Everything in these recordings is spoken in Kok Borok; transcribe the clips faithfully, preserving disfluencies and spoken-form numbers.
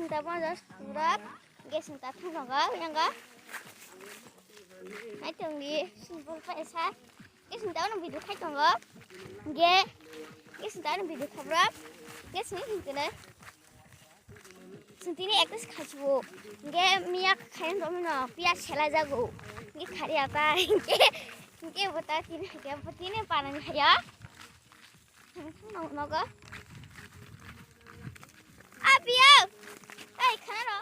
Tabuk just pura gas ni tathung tongo, yang ga. Hai tong di, simple pa esa. Gas ni tathung video khai tongo. Ge, gas ni tathung video khabra. Gas ni hingkene. Sintini ekta se khachibo. Ge miya khayan romino, piya sela jago. Ge khari apa. Ge, ge bota tini, ge bota tini panani haya. Nogo. Apiyo. Ai, khana ro.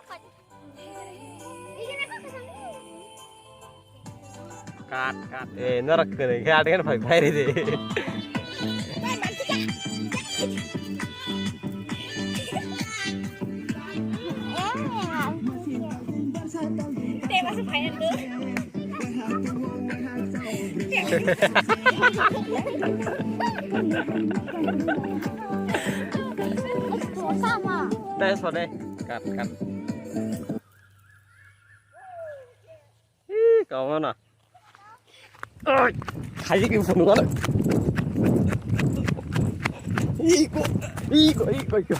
Kat, kat. Eh, norak kene, kat kan phai phai re. Tei sone. Kat, kat. Ih, kau mana? Oi, khai ke phunu mana? Iko, iko, iko, iko.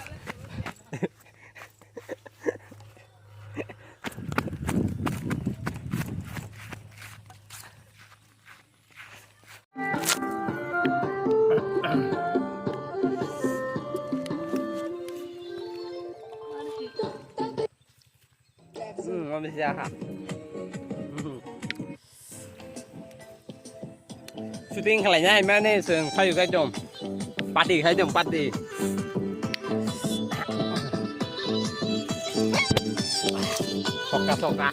Hmm, mami siya ha. Hmm. Shooting khalai nai mane seng payu kai dom. Party khai dom, party. Soka, soka.